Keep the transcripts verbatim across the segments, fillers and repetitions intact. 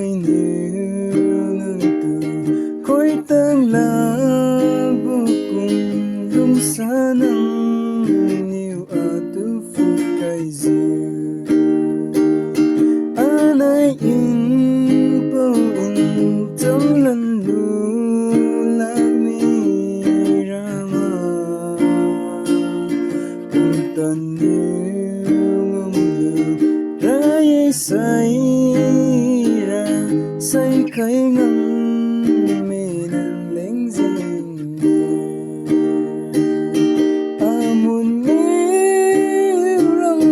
Niu nangtu khoitang labo kum lungsa nangniu atu phutkhaijiu. Anai in pao in chamlan lu lakmi rama. Pumtan niu ngam lu ra ye saira, saikhai ngam me nang leng jeng. Amun niu rang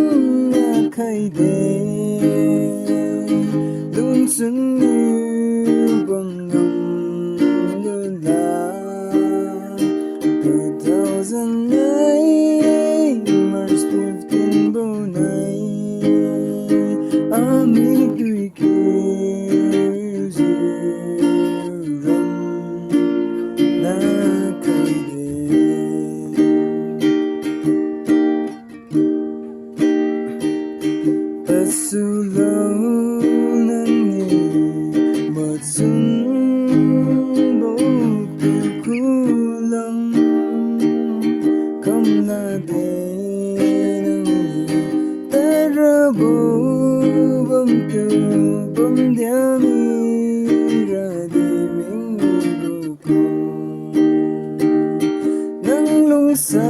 na khaide, lungchun niu bang ngam lula. Two thousand nine, March fifteen bo nai, ami dui kiujiu ram na khaide. Pasulo nangniu machunbo tu khulam kamlade nangniu tarabo bamtu bamdia mira de mengbo kum. Nang lungsa